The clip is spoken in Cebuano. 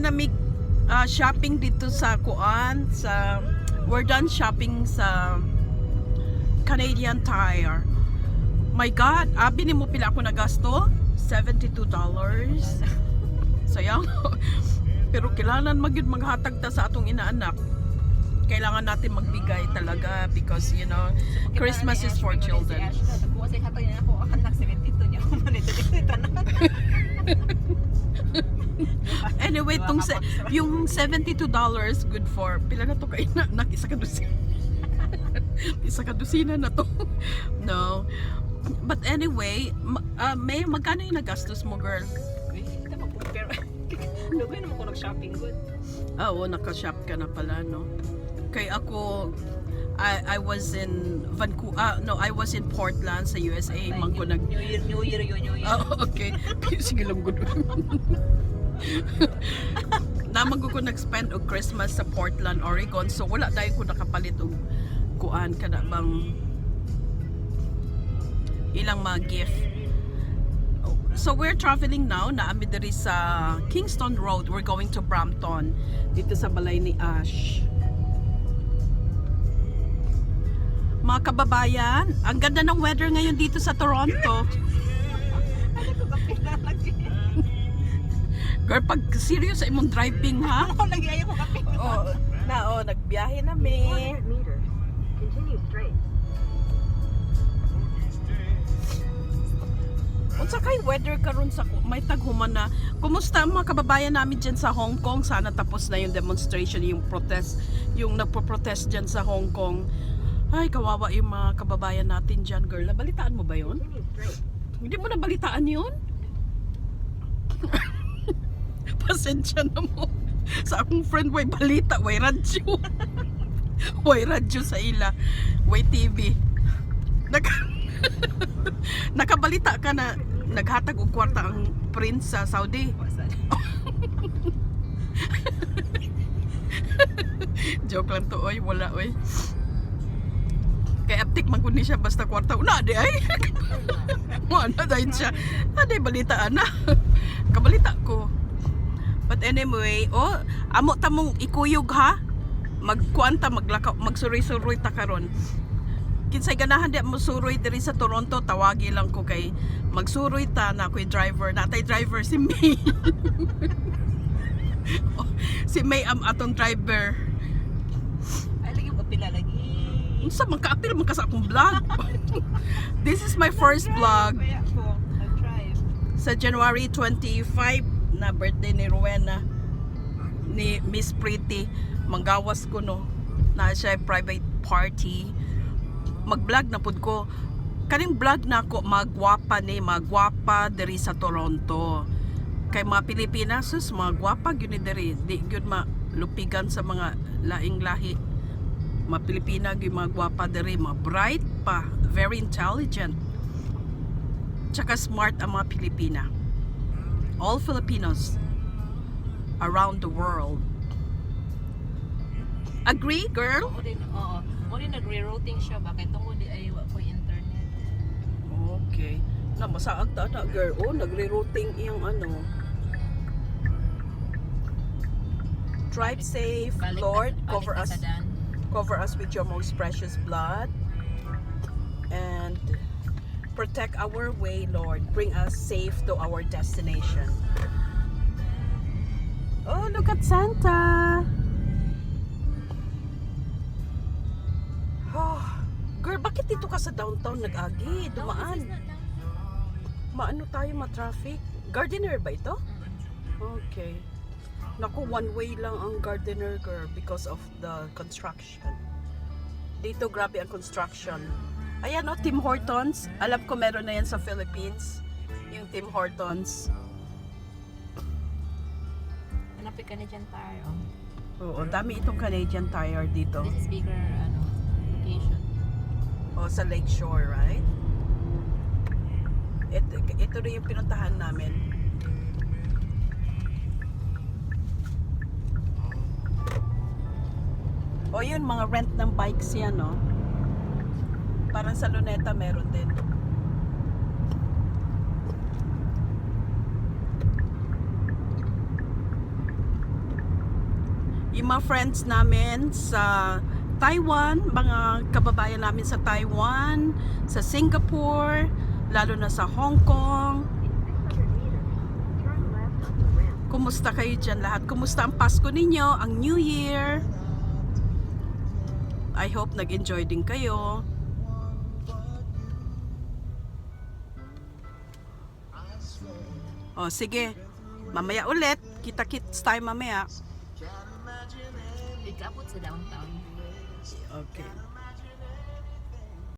Naghuman na mi shopping dito sa kuan sa, we're done shopping sa Canadian Tire. My God, abi nimo pila ako nagasto? $72. Sayang. Pero kailangan magyud maghatag ta sa atong inaanak. Kailangan natin magbigay talaga because Christmas is for children. Si Ash, nagkuha sa hatag niya ako, ang anak 72 niya ako manito dito tanan. Anyway, tong yung $72, good for pila na to kay anak? Isa ka dosina. Isa ka dosina na to. No. But anyway, may magkano yung nagastos mo, girl? Uy, kita mag-compare. Lugay naman ko nag-shopping good. Ah, oo, naka-shop ka na pala, no? Kay ako, I was in Vancouver, no, I was in Portland sa USA. Man ko nag New Year, New Year yun, New Year. Ah, okay. Sige lang, good. Naman ko nag-spend og Christmas sa Portland, Oregon. So wala dahil ko nakapalit og kuan kana bang ilang mga gift. So we're traveling now na ami diri sa Kingston Road. We're going to Brampton dito sa balay ni Ash. Mga kababayan, ang ganda ng weather ngayon dito sa Toronto. Ano ko kape na lagi. Girl, pag serious sa imong driving, ha? Ako lagi, ayaw ko kape. Oh, na oh, nagbiyahe na mi. 400 meters. Continue straight. Unsa kay weather karon sa may taghuman na? Kumusta ang mga kababayan namin diyan sa Hong Kong? Sana tapos na yung demonstration, yung protest, yung nagpo-protest diyan sa Hong Kong. Ay, kawawa yung mga kababayan natin diyan, girl. Nabalitaan mo ba yun? Continue straight. Hindi mo nabalitaan yun? Pasensya na mo. Sa akong friend, way balita, way radyo. Way radyo sa ila. Way TV. Nakabalita ka na naghatag og kwarta ang prince sa Saudi. Joke lang to, oy. Wala, oy. Kay aptik man kun ni siya basta kwarta. Una, di ay. Wala dahil siya. Ade, balita ana. Kabalita ko. But anyway, oh, amo ta mong ikuyog ha. Magkuan ta, maglakaw, magsuroy-suroy ta karon. Kinsay ganahan di mo suroy diri sa Toronto, tawagi lang ko kay magsuroy ta na ako'y driver. Natay driver si May. Oh, si May am atong driver. Ay lagi ko pila lagi. Unsa man kaapil man ka sa akong vlog? This is my first vlog. Kaya ko nag-drive. Sa January 25 na birthday ni Rowena, ni Miss Pretty, manggawas ko, no, na siya private party. Mag-vlog na pud ko kaning vlog na ako, magwapa ni magwapa diri sa Toronto kay mga Pilipinas, sus, mga gwapa gyud ni diri, di gyud malupigan sa mga laing lahi. Mga Pilipina gyud mga gwapa diri, mga bright pa, very intelligent tsaka smart ang mga Pilipina. All Filipinos around the world. Agree, girl? Mo din, oo. Mo din nagre-routing siya ba kay tungod di ay wa ko internet. Okay. Na masaag ta na, girl. Oh, nagre-routing iyang ano. Drive safe, Balik Lord. na, balik Cover na us. sa dan. Cover us with your most precious blood. And protect our way, Lord. Bring us safe to our destination. Oh, look at Santa. Oh, girl, bakit dito ka sa downtown nag-agi? Dumaan. No, this is not downtown. Maano tayo, ma-traffic? Gardiner ba ito? Okay. Naku, one way lang ang Gardiner, girl, because of the construction. Dito, grabe ang construction. Ayan o, Tim Hortons. Alam ko meron na yan sa Philippines. Yung Tim Hortons. Hanapin Canadian Tire. Oh. Oo, dami itong Canadian Tire dito. This is bigger ano location. O, sa Lakeshore, right? Ito rin yung pinuntahan namin. O yun, mga rent ng bikes yan, no? Parang sa Luneta meron din. Yung mga friends namin sa Taiwan, mga kababayan namin sa Taiwan, sa Singapore, lalo na sa Hong Kong. In 600 meters, turn left on the ramp. Kumusta kayo dyan lahat? Kumusta ang Pasko ninyo? Ang New Year? I hope nag-enjoy din kayo. O, sige. Mamaya ulit. Kita-kits tayo mamaya. Ikaabot sa downtown. Okay.